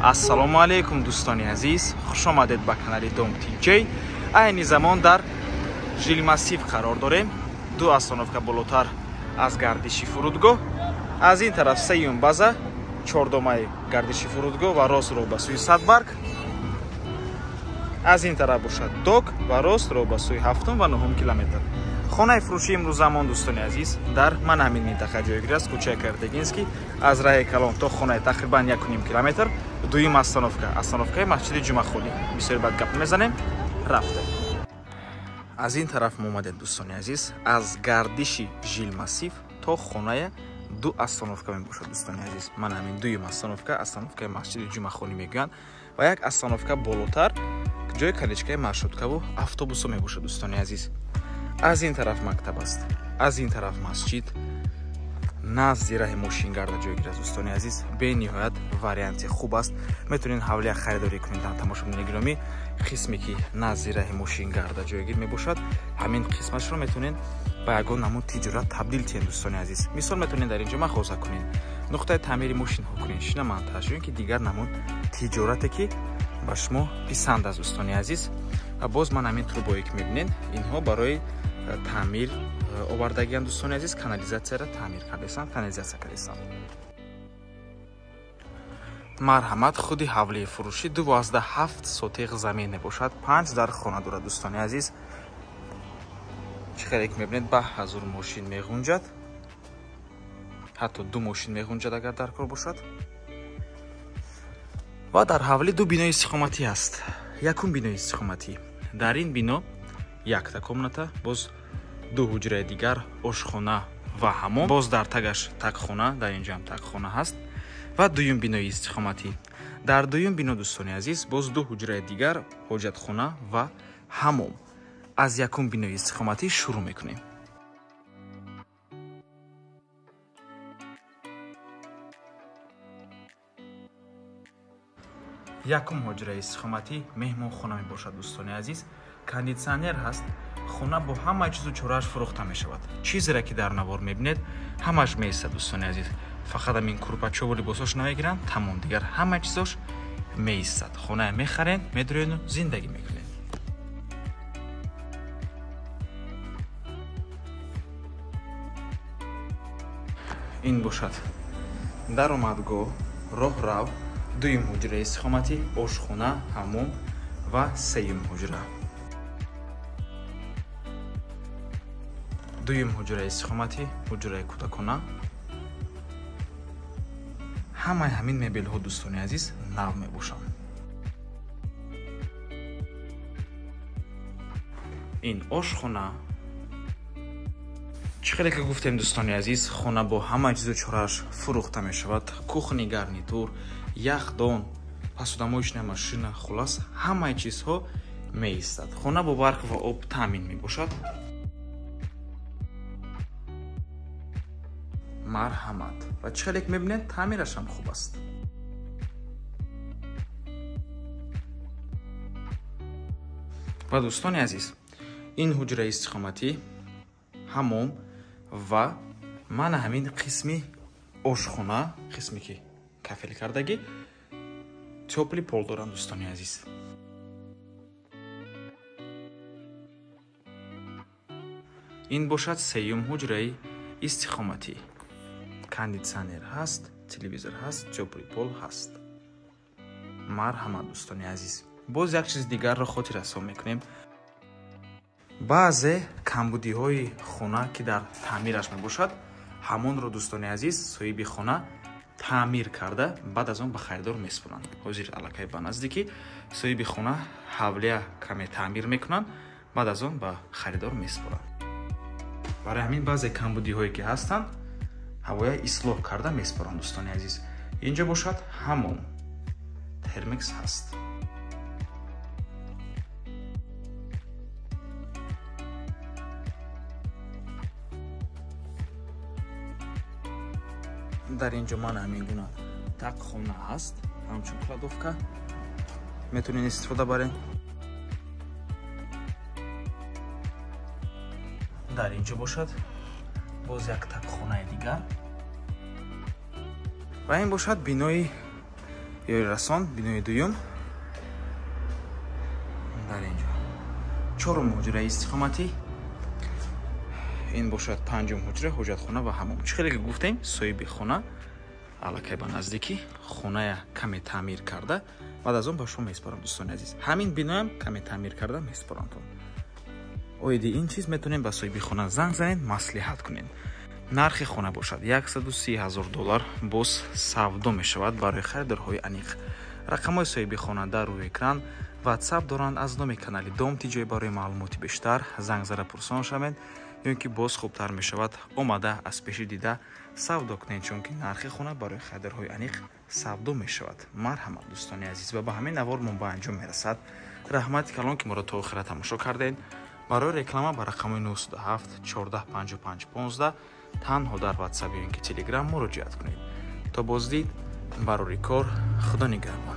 Ассалому алайкум дӯстони азиз, хуш омадед ба канали Дом ТЖ. Айни замон дар Жилмассив қарор дорем. Ду остановка болотар аз гардиши фурудгоҳ. Аз ин тараф сеюм база, чордомаи гардиши фурудгоҳ ва рост роҳ ба сӯи Садбарг. Аз ин тараф бошад Док ва рост роҳ ба сӯи 7 ва 9 километр. Хонаи фурӯши имрӯзамон дӯстони азиз дар ман ҳамин минтақа ҷойгир аст, кӯчаи Картегинский, аз раҳи калон то хонаи тақрибан 1.5 километр. Дуюм остановка, остановкаи масҷиди Ҷумъахонӣ. Бисёр бад гап мезанем, рафтем. Аз ин тараф мо омадем дӯстони азиз, аз гардиши Жилмассив то хонаи ду остановка мебошад дӯстони азиз. Ман ҳамин дуюм остановка, остановкаи масҷиди Ҷумъахонӣ мегӯянд ва як остановка болотар ҷои каличкаи маршруткаву автобусҳо мебошад дӯстони азиз. Аз ин тараф мактаб аст, аз ин тараф масҷид, назди раҳи мошингарда ҷойгир аст дӯстони азиз. Бениҳоят варианти хуб аст, метавонед ҳавлия харидорӣ кунед. Тамошобинони гиромӣ, қисме ки назди раҳи мошингарда ҷойгир мебошад, ҳамин қисмашро метавонед ба ягон намуд тиҷорат табдил диҳед дӯстони азиз. Мисол метавонед дар инҷо мағоза кунед, нуқтаи таъмири мошинҳо кунед, шиномонтаж ё ин ки дигар намуд тиҷорате ки ба шумо писанд аст дӯстони азиз. Ва боз ман ҳамин трубое ки мебинед, инҳо барои таъмир овардагианд дӯстони азиз, канализатсияро таъмир кардастанд, канализатсия кардастанд. Марҳамат, худи ҳавлии фурӯшӣ 2.7 сотиқ замин мебошад, 5 дар хона дорад дӯстони азиз. Чӣ хеле ки мебинед, 10,000 мошин меғунҷад, ҳатто 2 мошин меғунҷад агар дар кор бошад. Ва дар ҳавлӣ ду бинои истиқоматӣ аст. Якум бинои истиқоматӣ, дар ин бино якта комната, боз ду ҳуҷраи дигар, ошхона ва ҳамом, боз дар тагаш такхона, дар инҷо ҳам такхона ҳаст. Ва дуюм бинои истиқоматӣ, дар дуюм бино дӯстони азиз боз ду ҳуҷраи дигар, ҳоҷатхона ва ҳамом. Аз якум бинои истиқоматӣ шурӯъ мекунем. Якум ҳуҷраи истиқоматӣ меҳмонхона мебошад дӯстони азиз. Кондитсионер ҳаст, хона бо ҳама чизу чорааш фурӯхта мешавад. Чизере ки дар навор мебинед ҳамаш меистад дӯстони азиз. Фақат ҳамин курпачову либосош намегиранд, тамом, дигар ҳама чизош меистад. Хонае мехаред, медурену зиндагӣ мекунед. Ин бошад даромадгоҳ, роҳрав, дуюм ҳуҷраи истиқоматӣ, ошхона, ҳамом ва сеюм ҳуҷра. Дуюм ҳуҷраи истиқоматӣ, ҳуҷраи кӯдакона. Ҳамаи ҳамин мебелҳо дӯстони азиз нав мебошанд. Ин ошхона. Чӣ хеле ки гуфтем дӯстони азиз, хона бо ҳама чизу чорааш фурӯхта мешавад. Кухни гарнитур, яхдон, посудомоечная машина, хулас ҳамаи чизҳо меистад. Хона бо барқ ва об таъмин мебошад. Марҳамат. Ва чӣ хеле ки мебинед, таъмираш ҳам хуб аст. Ва дӯстони азиз, ин ҳуҷраи истиқоматӣ, ҳамом ва мана ҳамин қисми ошхона, қисме ки кафел кардагӣ, тёпли пол доранд дӯстони азиз. Ин бошад сеюм ҳуҷраи истиқоматӣ. Кондитсионер ҳаст, телевизор ҳаст, тёпли пол ҳаст. Марҳамат дӯстони азиз. Боз як чиз дигарро хотиррасон мекунем. Баъзе камбудиҳои хона ки дар таъмираш мебошад, ҳамонро дӯстони азиз соҳиби хона таъмир карда, баъд аз он ба харидор месупоранд. Ҳозир аллакай ба наздикӣ соҳиби хона ҳавлия каме таъмир мекунанд, баъд аз он ба харидор месупоранд. Барои ҳамин баъзе камбудиҳое ки ҳастанд, ҳавоя ислоҳ карда месупоранд дӯстони азиз. Инҷо бошад ҳамом, термекс ҳаст. Дар инҷо ман ҳамин гуна тақхона ҳаст, ҳамчун кладовка метавонед истифода баред. Дар инҷо бошад боз як тақхонаи дигар. Ва ин бошад бинои Ёрирасон, бинои дуюм. Дар инҷо чорум ҳуҷраи истиқоматӣ, ин бошад панҷум ҳуҷра, ҳоҷатхона ва ҳамом. Чӣ хеле ки гуфтем, соҳиби хона аллакай ба наздикӣ хоная каме таъмир карда, баъд аз он ба шумо месупорам, дӯстони азиз. Ҳамин биноям каме таъмир карда месупорамтон. Оиди ин чиз метавонем ба соҳиби хона занг занед, маслиҳат кунед. Нархи хона бошад 130 ҳазор доллар, боз савдо мешавад барои харидорҳои аниқ. Рақамҳои соҳиби хона дар рӯи экран, WhatsApp доранд аз номи канали Дом Тиҷои. Барои маълумоти бештар занг зада пурсон шавед ё ки боз хубтар мешавад омада аз пеши дида савдо кунед, чунки нархи хона барои харидорҳои аниқ савдо мешавад. Марҳамат, дӯстони азиз, ва ба ҳамин навор мо ба анҷом мерасад. Раҳмати калон, ки моро то охира тамошо кардед. Барои реклама ба рақамҳои 907 14 55 15 танҳо дар WhatsApp ё ин ки Telegram муроҷиат кунед. То боздид, барори кор, Худо нигаҳбон.